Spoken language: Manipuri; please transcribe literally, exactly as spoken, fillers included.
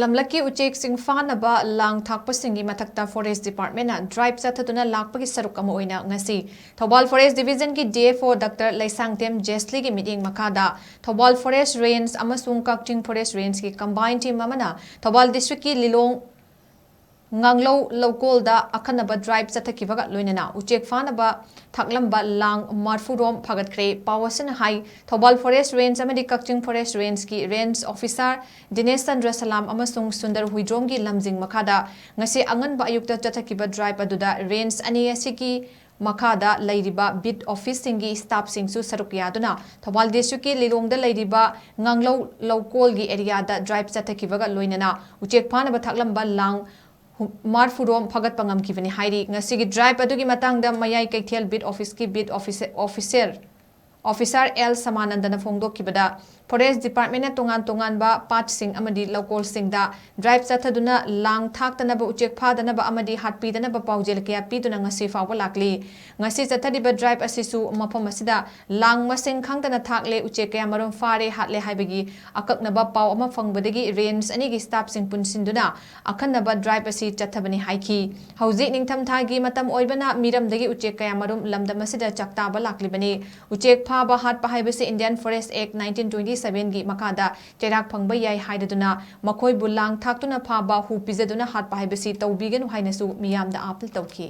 ꯂꯝꯂꯛꯀꯤ ꯎꯆꯦꯛꯁꯤꯡ ꯐꯥꯅꯕ ꯂꯥꯡ ꯊꯥꯛꯄꯁꯤꯡꯒꯤ ꯃꯊꯛꯇ Forest Department ꯅ drive ꯆꯠꯊꯗꯨꯅ ꯂꯥꯛꯄꯒꯤ ꯁꯔꯨꯛ ꯑꯃ ꯑꯣꯏꯅ ꯉꯁꯤ ꯊꯧꯕꯥꯜ Forest Division ꯒꯤ D F O Doctor Leishangthem ꯖꯦꯁꯂꯤꯒꯤ ꯃꯤꯠꯌꯦꯡ ꯃꯈꯥꯗ ꯊꯧꯕꯥꯜ Forest Range ꯑꯃꯁꯨꯡ ꯀꯛꯆꯤꯡ Forest Range ꯀꯤ combine team ꯑꯃꯅ ꯊꯧꯕꯥꯜ district ꯀꯤ ꯂꯤꯂꯣꯡ ꯉꯥꯡꯂꯧ ꯂꯧꯀꯣꯜꯗ ꯑꯈꯟꯅꯕ drive ꯆꯠꯊꯈꯤꯕꯒ ꯂꯣꯏꯅꯅ ꯎꯆꯦꯛ ꯐꯥꯅꯕ ꯊꯥꯛꯂꯝꯕ ꯂꯥꯡ ꯃꯔꯐꯨ ꯔꯣꯝ ꯐꯥꯒꯠꯈ꯭ꯔꯦ꯫ ꯄꯥꯎ ꯑꯁꯤꯅ ꯍꯥꯏ, ꯊꯧꯕꯥꯜ Forest Range ꯑꯃꯗꯤ ꯀꯛꯆꯤꯡ Forest Range ꯀꯤ Range Officer ꯗꯤꯅꯦꯁ ꯆꯟꯗ꯭ꯔ ꯁꯂꯥꯝ ꯑꯃꯁꯨꯡ ꯁꯨꯟꯗꯔ ꯍꯨꯏꯗ꯭ꯔꯣꯝꯒꯤ ꯂꯝꯖꯤꯡ ꯃꯈꯥꯗ ꯉꯁꯤ ꯑꯉꯟꯕ ꯑꯌꯨꯛꯇ ꯆꯠꯊꯈꯤꯕ drive ꯑꯗꯨꯗ range ꯑꯅꯤ ꯑꯁꯤꯒꯤ ꯃꯈꯥꯗ ꯂꯩꯔꯤꯕ beat office ꯁꯤꯡꯒꯤ staff ꯁꯤꯡꯁꯨ ꯁꯔꯨꯛ ꯌꯥꯗꯨꯅ ꯊꯧꯕꯥꯜ district ꯀꯤ ꯂꯤꯂꯣꯡꯗ ꯂꯩꯔꯤꯕ ꯉꯥꯡꯂꯧ ꯂꯧꯀꯣꯜꯒꯤ area ꯗ drive ꯆꯠꯊꯈꯤꯕꯒ ꯂꯣꯏꯅꯅ ꯎꯆꯦꯛ ꯐꯥꯅꯕ ꯊꯥꯛꯂꯝꯕ ꯂꯥꯡ ꯍꯨ-, ꯃꯔꯐꯨ ꯔꯣꯝ ꯐꯥꯒꯠꯄ ꯉꯝꯈꯤꯕꯅꯤ ꯍꯥꯏꯔꯤ꯫ ꯉꯁꯤꯒꯤ drive ꯑꯗꯨꯒꯤ ꯃꯇꯥꯡꯗ ꯃꯌꯥꯏ ꯀꯩꯊꯦꯜ beat office ꯀꯤ beat officer, officer, officer L ꯁꯃꯥꯅꯟꯗꯅ ꯐꯣꯡꯗꯣꯛꯈꯤꯕꯗ, Forest Department ꯅ ꯇꯣꯉꯥꯟ ꯇꯣꯉꯥꯟꯕ ꯄꯥꯠꯁꯤꯡ ꯑꯃꯗꯤ ꯂꯧꯀꯣꯜꯁꯤꯡꯗ drive ꯆꯠꯊꯗꯨꯅ ꯂꯥꯡ ꯊꯥꯛꯇꯅꯕ, ꯎꯆꯦꯛ ꯐꯥꯗꯅꯕ ꯑꯃꯗꯤ ꯍꯥꯠꯄꯤꯗꯅꯕ ꯄꯥꯎꯖꯦꯜ ꯀꯌꯥ ꯄꯤꯗꯨꯅ ꯉꯁꯤ ꯐꯥꯎꯕ ꯂꯥꯛꯂꯤ꯫ ꯉꯁꯤ ꯆꯠꯊꯔꯤꯕ drive ꯑꯁꯤꯁꯨ ꯃꯐꯝ ꯑꯁꯤꯗ ꯂꯥꯡ ꯃꯁꯤꯡ ꯈꯪꯗꯅ ꯊꯥꯛꯂꯦ, ꯎꯆꯦꯛ ꯀꯌꯥ ꯃꯔꯨꯝ ꯐꯥꯔꯦ, ꯍꯥꯠꯂꯦ ꯍꯥꯏꯕꯒꯤ ꯑꯀꯛꯅꯕ ꯄꯥꯎ ꯑꯃ ꯐꯪꯕꯗꯒꯤ range ꯑꯅꯤꯒꯤ staff ꯁꯤꯡ ꯄꯨꯟꯁꯤꯟꯗꯨꯅ ꯑꯈꯟꯅꯕ drive ꯑꯁꯤ ꯆꯠꯊꯕꯅꯤ ꯍꯥꯏꯈꯤ꯫ ꯍꯧꯖꯤꯛ ꯅꯤꯡꯊꯝꯊꯥꯒꯤ ꯃꯇꯝ ꯑꯣꯏꯕꯅ ꯃꯤꯔꯝꯗꯒꯤ ꯎꯆꯦꯛ ꯀꯌꯥ ꯃꯔꯨꯝ ꯂꯝꯗꯝ ꯑꯁꯤꯗ ꯆꯥꯛꯇꯥꯕ ꯂꯥꯛꯂꯤꯕꯅꯤ꯫ ꯎꯆꯦꯛ ꯐꯥꯕ ꯍꯥꯠꯄ ꯍꯥꯏꯕꯁꯤ Indian Forest Act nineteen twenty seven ꯒꯤ ꯃꯈꯥꯗ ꯆꯩꯔꯥꯛ ꯐꯪꯕ ꯌꯥꯏ ꯍꯥꯏꯗꯨꯅ ꯃꯈꯣꯏꯕꯨ ꯂꯥꯡ ꯊꯥꯛꯇꯨꯅ ꯐꯥꯕ, ꯍꯨ ꯄꯤꯖꯗꯨꯅ ꯍꯥꯠꯄ ꯍꯥꯏꯕꯁꯤ ꯇꯧꯕꯤꯒꯅꯨ ꯍꯥꯏꯅꯁꯨ ꯃꯤꯌꯥꯝꯗ appeal ꯇꯧꯈꯤ꯫